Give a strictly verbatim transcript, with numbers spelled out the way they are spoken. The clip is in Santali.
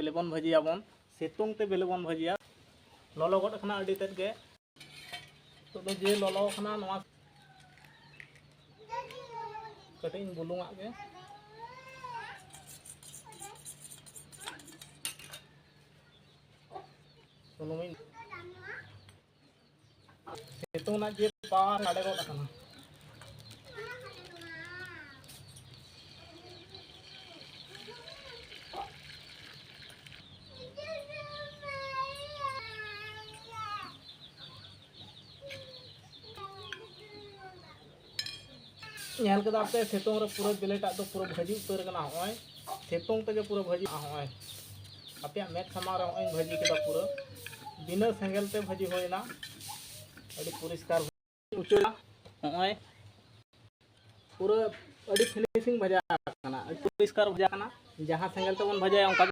ᱵᱮᱞᱮ ᱵᱚᱱ ᱵᱷᱟᱹᱡᱤᱭᱟᱵᱚᱱ, ᱥᱤᱛᱩᱝ ᱛᱮ ᱵᱮᱞᱮ ᱵᱚᱱ ᱵᱷᱟᱹᱡᱤᱭᱟ᱾ ᱞᱚᱞᱚ ᱜᱚᱫ ᱟᱠᱟᱱᱟ ᱟᱹᱰᱤ ᱛᱮᱫ ᱜᱮ᱾ ᱱᱤᱛᱚᱜ ᱫᱚ ᱡᱮ ᱞᱚᱞᱚ ᱟᱠᱟᱱᱟ, ᱱᱚᱣᱟ ᱠᱟᱹᱴᱤᱡ ᱤᱧ ᱵᱩᱞᱩᱝ ᱟᱜ ᱜᱮ᱾ ᱥᱩᱱᱩᱢᱤᱧ, ᱥᱤᱛᱩᱝ ᱨᱮᱱᱟᱜ ᱡᱮ ᱯᱟᱣᱟᱨ ᱥᱟᱰᱮ ᱜᱚᱫ ᱟᱠᱟᱱᱟ᱾ ᱧᱮᱞ ᱠᱮᱫᱟ ᱯᱮ, ᱥᱤᱛᱩᱝ ᱨᱮ ᱯᱩᱨᱟᱹ ᱵᱤᱞᱤᱴᱟᱜ ᱫᱚ ᱯᱩᱨᱟᱹ ᱵᱷᱟᱹᱡᱤ ᱩᱛᱟᱹᱨ ᱠᱟᱱᱟ᱾ ᱱᱚᱜᱼᱚᱭ ᱥᱤᱛᱩᱝ ᱛᱮᱜᱮ ᱯᱩᱨᱟᱹ ᱵᱷᱟᱹᱡᱤᱜᱼᱟ᱾ ᱱᱚᱜᱼᱚᱭ ᱟᱯᱮᱭᱟᱜ ᱢᱮᱫ ᱥᱟᱢᱟᱝ ᱨᱮ ᱱᱚᱜᱼᱚᱭ ᱤᱧ ᱵᱷᱟᱹᱡᱤ ᱠᱮᱫᱟ, ᱯᱩᱨᱟᱹ ᱵᱤᱱᱟᱹ ᱥᱮᱸᱜᱮᱞ ᱛᱮ ᱵᱷᱟᱹᱡᱤ ᱦᱩᱭᱱᱟ᱾ ᱟᱹᱰᱤ ᱯᱚᱨᱤᱥᱠᱟᱨ ᱩᱪᱟᱹᱲᱟ᱾ ᱱᱚᱜᱼᱚᱭ ᱯᱩᱨᱟᱹ ᱟᱹᱰᱤ ᱯᱷᱤᱱᱤᱥᱤᱝ ᱵᱷᱟᱡᱟ ᱠᱟᱱᱟ, ᱟᱹᱰᱤ ᱯᱚᱨᱤᱥᱠᱟᱨ ᱵᱷᱟᱡᱟ ᱠᱟᱱᱟ᱾ ᱡᱟᱦᱟᱸ ᱥᱮᱸᱜᱮᱞ ᱛᱮᱵᱚᱱ ᱵᱷᱟᱡᱟᱭᱟ, ᱚᱱᱠᱟ